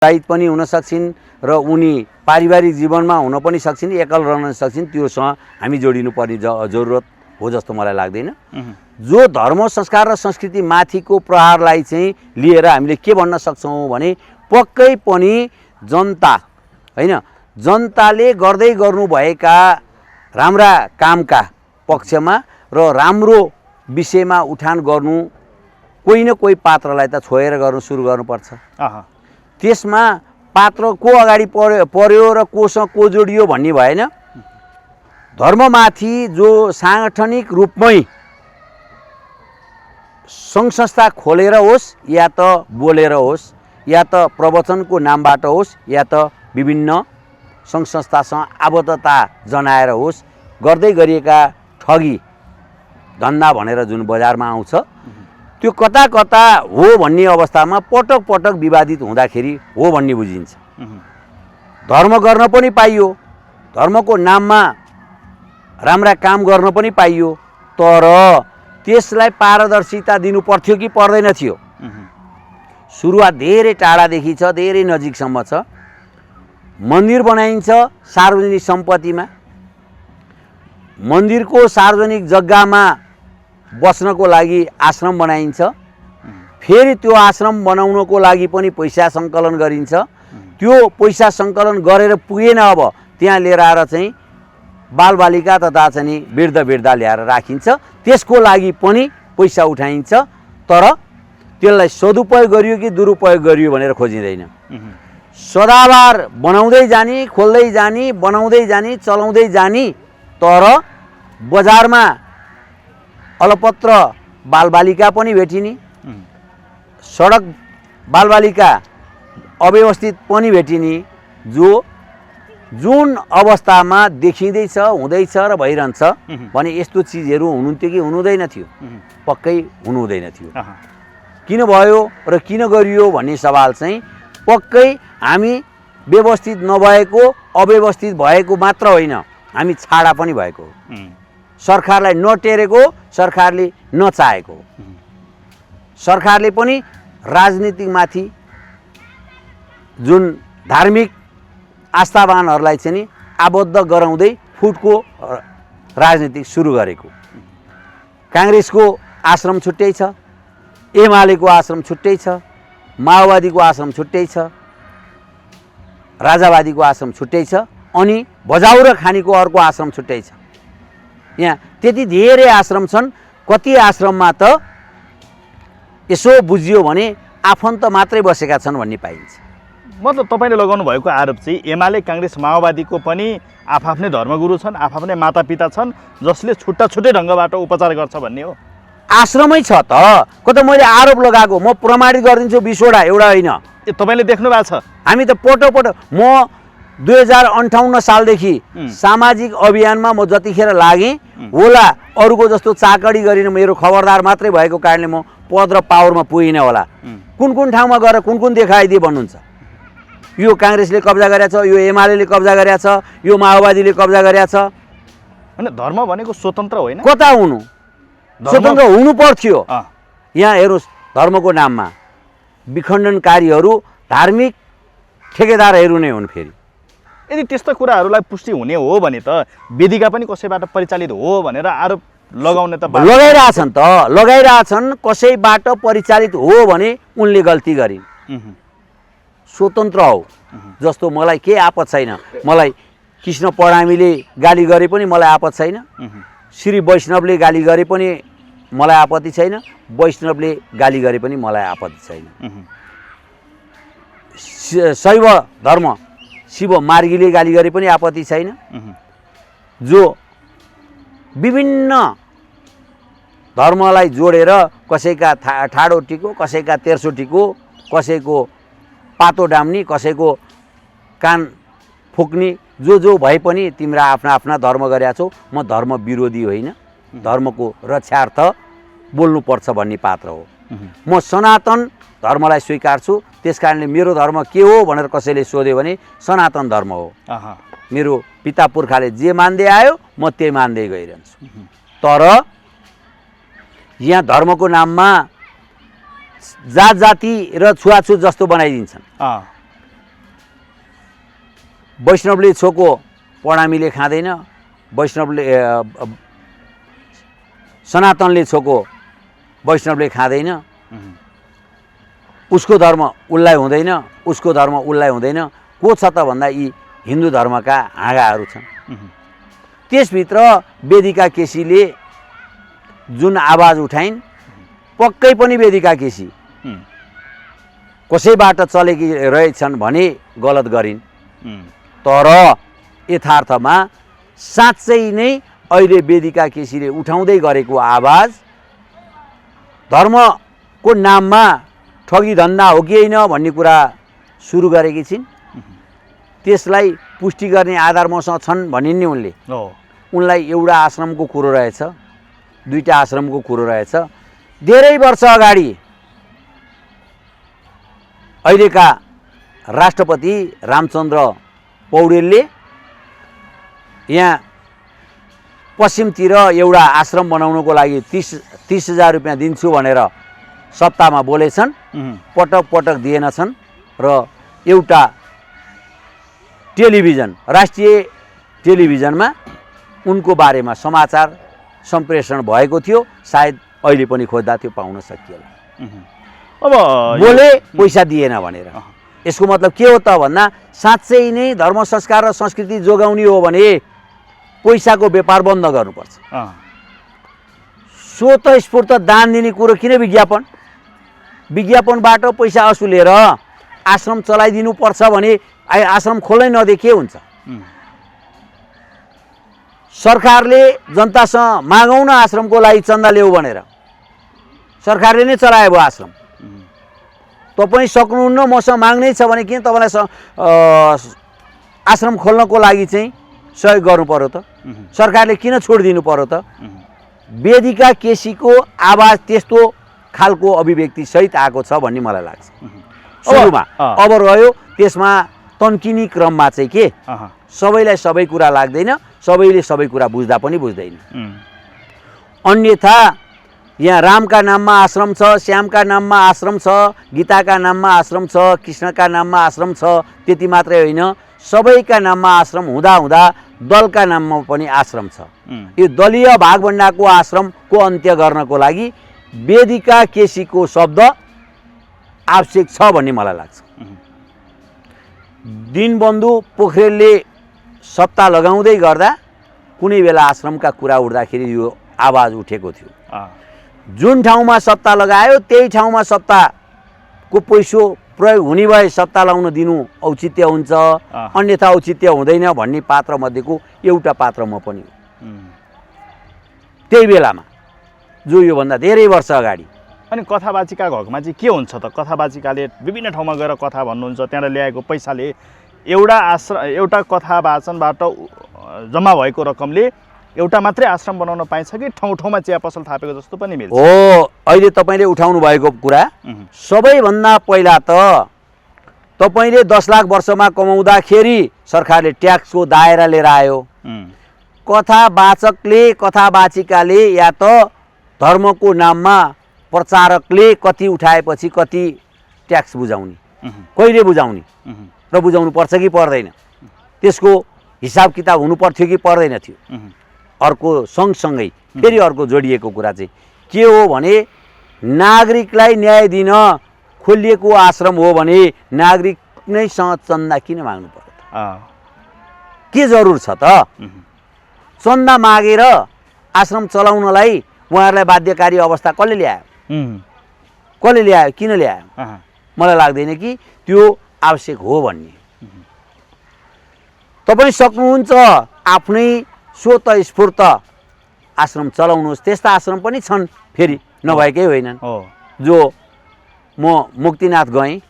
विवाहित पनि हुन सक्छिन् र उनी पारिवारिक जीवनमा हुन पनि सक्छिन्, एकल रहन सक्छिन्, त्योसँग हामी जोडिनु पर्ने जरुरत हो जस्तो मलाई लाग्दैन। जो धर्म संस्कार र संस्कृति माथिको प्रहारलाई चाहिँ लिएर हामीले के भन्न सक्छौँ भने पक्कै पनि जनता हैन, जनताले गर्दै गर्नुभएका राम्रा कामका पक्षमा र राम्रो विषयमा उठान गर्नु कोही न कोही पात्रलाई त छोएर गर्नु सुरु गर्नुपर्छ। त्यसमा पात्र को अगाडि पर्यो र कोसँग को जोडियो भन्ने भएन। धर्ममाथि जो सांगठनिक रूपमै सङ्घ संस्था खोलेर होस् या त बोलेर होस् या त प्रवचनको नामबाट होस् या त विभिन्न सङ्घ संस्थासँग आबद्धता जनाएर होस्, गर्दै गरिएका ठगी धन्दा भनेर जुन बजारमा आउँछ त्यो कता कता हो भन्ने अवस्थामा पटक पटक विवादित हुँदाखेरि हो भन्ने बुझिन्छ। धर्म गर्न पनि पाइयो, धर्मको नाममा राम्रा काम गर्न पनि पाइयो, तर त्यसलाई पारदर्शिता दिनु पर्थ्यो कि पर्दैन थियो। सुरुवात धेरै टाढादेखि छ, धेरै नजिकसम्म छ। मन्दिर बनाइन्छ सार्वजनिक सम्पत्तिमा, मन्दिरको सार्वजनिक जग्गामा बस्नको लागि आश्रम बनाइन्छ, फेरि त्यो आश्रम बनाउनको लागि पनि पैसा सङ्कलन गरिन्छ। त्यो पैसा सङ्कलन गरेर पुगेन, अब त्यहाँ लिएर आएर चाहिँ बालबालिका तथा चाहिँ वृद्ध ल्याएर राखिन्छ, त्यसको लागि पनि पैसा उठाइन्छ। तर त्यसलाई सदुपयोग गरियो कि दुरुपयोग गरियो भनेर खोजिँदैन। सदाबार बनाउँदै जाने, खोल्दै जाने, बनाउँदै जाने, चलाउँदै जाने, तर बजारमा अलपत्र बालबालिका पनि भेटिने, सडक बालबालिका अव्यवस्थित पनि भेटिने, जुन अवस्थामा देखिँदैछ, हुँदैछ र भइरहन्छ भने यस्तो चिजहरू हुनुहुन्थ्यो कि हुनुहुँदैन थियो? पक्कै हुनुहुँदैन थियो। किन भयो र किन गरियो भन्ने सवाल चाहिँ पक्कै हामी व्यवस्थित नभएको, अव्यवस्थित भएको मात्र होइन, हामी छाडा पनि भएको हो। सरकारलाई नटेरेको, सरकारले नचाहेको, सरकारले पनि राजनीतिमाथि जुन धार्मिक आस्थावानहरूलाई चाहिँ नि आबद्ध गराउँदै फुटको राजनीति सुरु गरेको। काङ्ग्रेसको आश्रम छुट्टै छ, एमालेको आश्रम छुट्टै छ, माओवादीको आश्रम छुट्टै छ, राजावादीको आश्रम छुट्टै छ, अनि बजाउ र खानीको अर्को आश्रम छुट्टै छ। यहाँ त्यति धेरै आश्रम छन्। कति आश्रममा त यसो बुझियो भने आफन्त मात्रै बसेका छन् भन्ने पाइन्छ। मतलब तपाईँले लगाउनु भएको आरोप चाहिँ एमाले, काङ्ग्रेस, माओवादीको पनि आफ्नै धर्मगुरु छन्, आफ्नै मातापिता छन्, जसले छुट्टा छुट्टै ढङ्गबाट उपचार गर्छ भन्ने हो। आश्रमै छ त, कता मैले आरोप लगाएको म प्रमाणित गरिदिन्छु 20 वटा, एउटा होइन। तपाईँले देख्नु भएको छ? हामी त पटक म 2058 सालदेखि सामाजिक अभियानमा म जतिखेर लागेँ होला, अरूको जस्तो चाकडी गरिन, मेरो खबरदार मात्रै भएको कारणले म पद र पावरमा पुगिनँ होला। कुन कुन ठाउँमा गएर कुन कुन देखाइदिए भन्नुहुन्छ? यो काङ्ग्रेसले कब्जा गरेछ, यो एमाले कब्जा गरेछ, यो माओवादीले कब्जा गरेछ। होइन, धर्म भनेको स्वतन्त्र होइन। कता हुनु? स्वतन्त्र हुनु पर्थ्यो। यहाँ हेर्नुहोस्, धर्मको नाममा विखण्डनकारीहरू धार्मिक ठेकेदारहरू नै हुन्। फेरि यदि त्यस्तो कुराहरूलाई पुष्टि हुने हो भने त वेदिका पनि कसैबाट परिचालित हो भनेर आरोप लगाउने त लगाइरहेछन्, कसैबाट परिचालित हो भने उनले गल्ती गरिन्। स्वतन्त्र हो जस्तो मलाई केही आपत छैन। मलाई कृष्ण पढामीले गाली गरे पनि मलाई आपत छैन, श्री वैष्णवले गाली गरे पनि मलाई आपत्ति छैन, वैष्णवले गाली गरे पनि मलाई आपत्ति छैन। शैव धर्म शिव मार्गीले गाली गरे पनि आपत्ति छैन। जो विभिन्न धर्मलाई जोडेर कसैका ठाडो टिको, कसैका तेर्सो टिको, कसैको पातो डाम्नी, कसैको कान फुक्ने, जो भए पनि तिम्रा आफ्ना आफ्ना धर्म गरेका छौ। म धर्म विरोधी होइन, धर्मको रक्षार्थ बोल्नुपर्छ भन्ने पात्र हो। म सनातन धर्मलाई स्वीकार्छु, त्यस कारणले मेरो धर्म के हो भनेर कसैले सोध्यो भने सनातन धर्म हो। मेरो पिता पुर्खाले जे मान्दै आयो म त्यही मान्दै गइरहन्छु। तर यहाँ धर्मको नाममा जात जाति र छुवाछुत जस्तो बनाइदिन्छन्। वैष्णवले छोको प्रणामीले खाँदैन, वैष्णवले सनातनले छोको वैष्णवले खाँदैन, उसको धर्म उसलाई हुँदैन, उसको धर्म उसलाई हुँदैन। को छ त भन्दा यी हिन्दू धर्मका हाँगाहरू छन्। त्यसभित्र वेदिका केसीले जुन आवाज उठाइन्, पक्कै पनि वेदिका केसी कसैबाट चलेकी रहेछन् भने गलत गरिन्। तर यथार्थमा साँच्चै नै अहिले वेदिका केसीले उठाउँदै गरेको आवाज धर्मको नाममा ठगी धन्दा हो कि होइन भन्ने कुरा सुरु गरेकी छिन्। त्यसलाई पुष्टि गर्ने आधार मसँग छन् भनिन् नि उनले। उनलाई एउटा आश्रमको कुरो रहेछ, दुईटा आश्रमको कुरो रहेछ। धेरै वर्ष अगाडि अहिलेका राष्ट्रपति रामचन्द्र पौडेलले यहाँ पश्चिमतिर एउटा आश्रम बनाउनको लागि 30,000 रुपियाँ दिन्छु भनेर सत्तामा बोलेछन्, पटक पटक दिएनछन्। र एउटा टेलिभिजन, राष्ट्रिय टेलिभिजनमा उनको बारेमा समाचार सम्प्रेषण भएको थियो। सायद अहिले पनि खोज्दा त्यो पाउन सकिएला। अब बोले पैसा दिएन भनेर। यसको मतलब के हो त भन्दा साँच्चै नै धर्म संस्कार र संस्कृति जोगाउने हो भने पैसाको व्यापार बन्द गर्नुपर्छ। स्वतस्फूर्त दान दिने कुरो किन विज्ञापन? विज्ञापनबाट पैसा असुलेर आश्रम चलाइदिनु पर्छ भने आश्रम खोल्नै नदिए के हुन्छ? सरकारले जनतासँग मागौँ न आश्रमको लागि चन्दा ल्याऊ भनेर, सरकारले नै चलायो भयो आश्रम। तपाईँ सक्नुहुन्न मसँग माग्नै छ भने किन तपाईँलाई आश्रम खोल्नको लागि चाहिँ सहयोग गर्नु पर्यो त? सरकारले किन छोडिदिनु पर्यो त? वेदिका केसीको आवाज त्यस्तो खालको अभिव्यक्ति सहित आएको छ भन्ने मलाई लाग्छ सुरुमा। अब रह्यो त्यसमा तन्किने क्रममा चाहिँ के सबैलाई सबै कुरा लाग्दैन, सबैले सबै कुरा बुझ्दा पनि बुझ्दैन। अन्यथा यहाँ रामका नाममा आश्रम छ, श्यामका नाममा आश्रम छ, गीताका नाममा आश्रम छ, कृष्णका नाममा आश्रम छ। त्यति मात्रै होइन, सबैका नाममा आश्रम हुँदा हुँदा दलका नाममा पनि आश्रम छ। यो दलीय भागभण्डाको आश्रमको अन्त्य गर्नको लागि वेदिका केसीको शब्द आवश्यक छ भन्ने मलाई लाग्छ। दीनबन्धु पोखरेलले सत्ता लगाउँदै गर्दा कुनै बेला आश्रमका कुरा उठ्दाखेरि यो आवाज उठेको थियो। जुन ठाउँमा सत्ता लगायो त्यही ठाउँमा सत्ताको पैसो प्रयोग हुने भए सत्ता लगाउन दिनु औचित्य हुन्छ, अन्यथा औचित्य हुँदैन भन्ने पात्र मध्येको एउटा पात्र म पनि हो। त्यही बेलामा जो योभन्दा धेरै वर्ष अगाडि। अनि कथावाचिका हकमा चाहिँ के हुन्छ त? कथावाचिकाले विभिन्न ठाउँमा गएर कथा भन्नुहुन्छ, त्यहाँ ल्याएको पैसाले एउटा कथा वाचनबाट जम्मा भएको रकमले एउटा मात्रै आश्रम बनाउन पाइन्छ कि ठाउँ ठाउँमा चिया पसल थापेको जस्तो पनि मिल्छ? हो, अहिले तपाईँले उठाउनु भएको कुरा सबैभन्दा पहिला त तपाईँले 10 लाख वर्षमा कमाउँदाखेरि सरकारले ट्याक्सको दायरा लिएर आयो। कथावाचकले, कथावाचिकाले या त धर्मको नाममा प्रचारकले कति उठाएपछि कति ट्याक्स बुझाउने, कहिले बुझाउने र बुझाउनु पर्छ कि पर्दैन, त्यसको हिसाब किताब हुनु पर्थ्यो कि पर्दैन थियो। अर्को सँगसँगै फेरि अर्को जोडिएको कुरा चाहिँ के हो भने नागरिकलाई न्याय दिन खोलिएको आश्रम हो भने नागरिक नैसँग चन्दा किन माग्नु पर्यो त? के जरुर छ त? चन्दा मागेर आश्रम चलाउनलाई उहाँहरूलाई बाध्यकारी अवस्था कसले ल्यायो? कसले ल्यायो? किन ल्यायो? मलाई लाग्दैन कि त्यो आवश्यक हो भन्ने। तपाईँ सक्नुहुन्छ आफ्नै स्वतस्फूर्त आश्रम चलाउनुहोस्। त्यस्ता आश्रम पनि छन् फेरि, नभएकै होइनन्। जो म मुक्तिनाथ गएँ,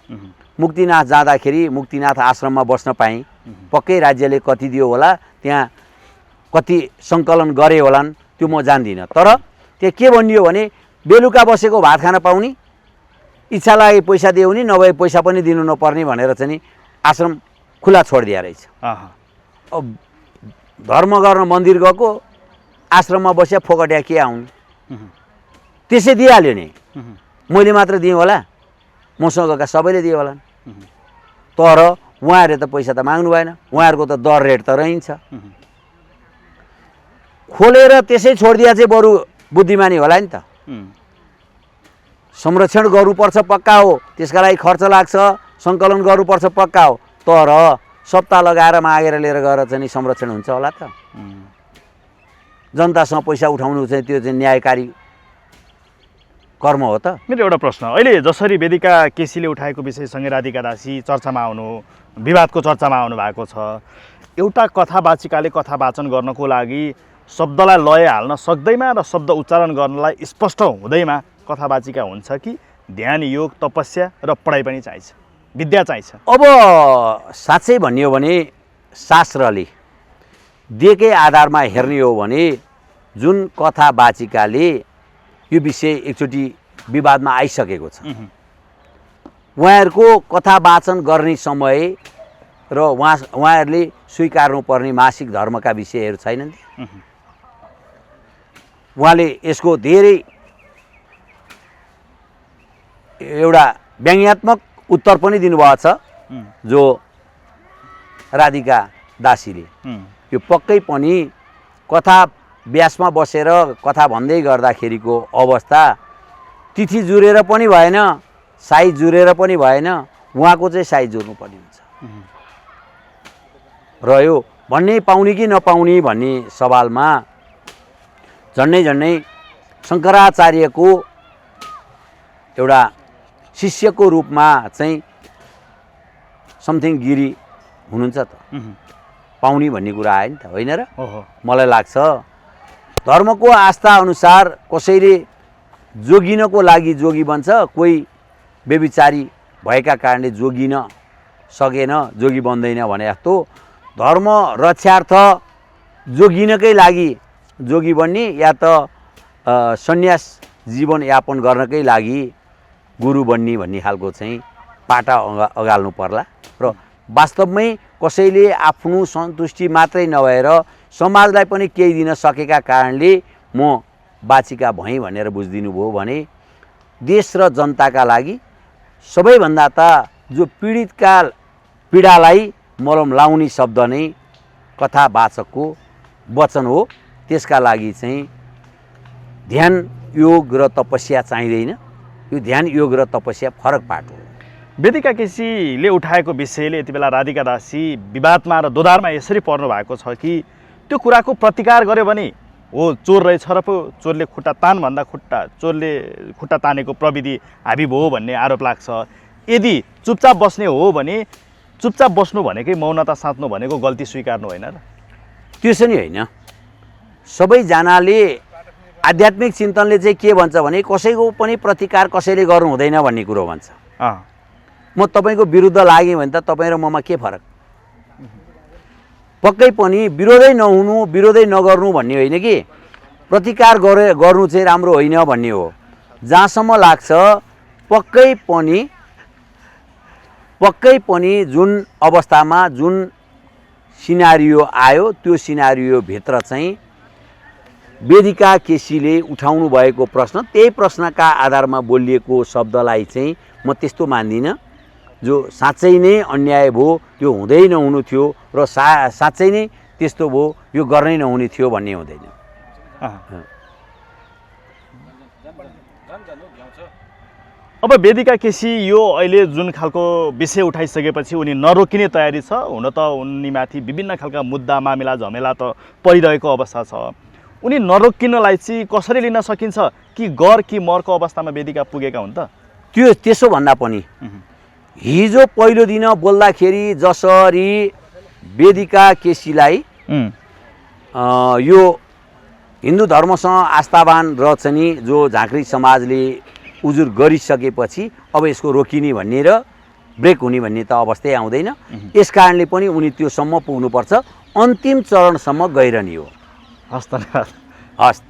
मुक्तिनाथ जाँदाखेरि मुक्तिनाथ आश्रममा बस्न पाएँ। पक्कै राज्यले कति दियो होला, त्यहाँ कति सङ्कलन गरे होलान् त्यो म जान्दिनँ। तर त्यहाँ के भनियो भने बेलुका बसेको भात खान पाउने, इच्छा लागे पैसा दियो नि, नभए पैसा पनि दिनु नपर्ने भनेर चाहिँ आश्रम खुला छोडिदिया रहेछ। धर्म गर्न मन्दिर गएको, आश्रममा बस्या फोकट्या के आउनु, त्यसै दिइहाल्यो नि। मैले मात्र दिएँ होला, मसँग गएका सबैले दिए होला। तर उहाँहरूले त पैसा त माग्नु भएन, उहाँहरूको त दर रेट त रहन्छ। खोलेर त्यसै छोडिदिया चाहिँ बरु बुद्धिमानी होला नि त। संरक्षण गर्नुपर्छ पक्का हो, त्यसका लागि खर्च लाग्छ, सङ्कलन गर्नुपर्छ पक्का हो, तर सप्ताह लगाएर मागेर लिएर गएर चाहिँ संरक्षण हुन्छ होला त? जनतासँग पैसा उठाउनु चाहिँ त्यो चाहिँ न्यायकारी कर्म हो त? मेरो एउटा प्रश्न, अहिले जसरी वेदिका केसीले उठाएको विषयसँगै राधिका दासी चर्चामा आउनु, विवादको चर्चामा आउनु भएको छ, एउटा कथावाचिकाले कथा वाचन गर्नको लागि शब्दलाई लय हाल्न सक्दैमा र शब्द उच्चारण गर्नलाई स्पष्ट हुँदैमा कथावाचिका हुन्छ कि ध्यान, योग, तपस्या र पढाइ पनि चाहिन्छ, विद्या चाहिन्छ? अब साँच्चै भन्ने हो भने शास्त्रले दिएकै आधारमा हेर्ने हो भने जुन कथावाचिकाले यो विषय एकचोटि विवादमा आइसकेको छ, उहाँहरूको कथा वाचन गर्ने समय र उहाँहरूले स्वीकार्नुपर्ने मासिक धर्मका विषयहरू छैनन्। उहाँले यसको धेरै एउटा व्यङ्ग्यात्मक उत्तर पनि दिनुभएको छ जो राधिका दासीले। यो पक्कै पनि कथा व्यासमा बसेर कथा भन्दै गर्दाखेरिको अवस्था तिथि जुरेर पनि भएन, साइज जुरेर पनि भएन, उहाँको चाहिँ साइज जुर्नुपर्ने हुन्छ। र यो भन्नै पाउने कि नपाउने भन्ने सवालमा झन्डै शङ्कराचार्यको एउटा शिष्यको रूपमा चाहिँ समथिङ गिरी हुनुहुन्छ त, पाउने भन्ने कुरा आयो नि त, होइन र? मलाई लाग्छ धर्मको आस्था अनुसार कसैले जोगिनको लागि जोगी बन्छ, कोही बेविचारी भएका कारणले जोगिन सकेन, जोगी बन्दैन भने जस्तो धर्म रक्षार्थ जोगिनकै लागि जोगी बन्ने या त सन्यास जीवन यापन गर्नकै लागि गुरु बन्ने भन्ने खालको चाहिँ पाटा अगाल्नु पर्ला। र वास्तवमै कसैले आफ्नो सन्तुष्टि मात्रै नभएर समाजलाई पनि केही दिन सकेका कारणले म वाचिका भएँ भनेर बुझिदिनु भयो भने देश र जनताका लागि सबैभन्दा त जो पीडितका पीडालाई मलम लाउने शब्द नै कथावाचकको वचन हो। त्यसका लागि चाहिँ ध्यान, योग र तपस्या चाहिँदैन। यो ध्यान, योग र तपस्या फरक पाटो हो। वेदिका केसीले उठाएको विषयले यति बेला राधिका दासी विवादमा र दोधारमा यसरी पर्नु भएको छ कि त्यो कुराको प्रतिकार गर्यो भने हो चोर रहेछ र पो चोरले खुट्टा तानभन्दा चोरले खुट्टा तानेको प्रविधि हाबी भयो भन्ने आरोप लाग्छ। यदि चुपचाप बस्ने हो भने चुपचाप बस्नु भनेकै मौनता साध्नु भनेको गल्ती स्वीकार्नु होइन र? त्यसो नि होइन। सबैजनाले आध्यात्मिक चिन्तनले चाहिँ के भन्छ भने कसैको पनि प्रतिकार कसैले गर्नु हुँदैन भन्ने कुरो भन्छ। म तपाईँको विरुद्ध लागेँ भने त तपाईँ र ममा के फरक? पक्कै पनि विरोधै नहुनु, विरोधै नगर्नु भन्ने होइन कि प्रतिकार गर्नु चाहिँ राम्रो होइन भन्ने हो। जहाँसम्म लाग्छ पक्कै पनि जुन अवस्थामा जुन सिनारियो आयो त्यो सिनारियोभित्र चाहिँ वेदिका केसीले उठाउनु भएको प्रश्न, त्यही प्रश्नका आधारमा बोलिएको शब्दलाई चाहिँ म त्यस्तो मान्दिनँ जो साँच्चै नै अन्याय भयो, त्यो हुँदै नहुनु थियो र साँच्चै नै त्यस्तो भयो, यो गर्नै नहुने थियो भन्ने हुँदैन। अब वेदिका केसी यो अहिले जुन खालको विषय उठाइसकेपछि उनी नरोकिने तयारी छ। हुन त उनीमाथि विभिन्न खालका मुद्दा मामिला झमेला त परिरहेको अवस्था छ। उनी नरोकिनलाई चाहिँ कसरी लिन सकिन्छ कि गर कि मरको अवस्थामा वेदिका पुगेका हुन् त? त्यसो भन्दा पनि हिजो पहिलो दिन बोल्दाखेरि जसरी वेदिका केसीलाई यो हिन्दू धर्मसँग आस्थावान र चाहिँ जो झाँक्री समाजले उजुर गरिसकेपछि अब यसको रोकिने भन्ने र ब्रेक हुने भन्ने त अवस्थै आउँदैन। यस कारणले पनि उनी त्योसम्म पुग्नुपर्छ, अन्तिम चरणसम्म गइरहने हो। हस्, धन्यवाद। हस्।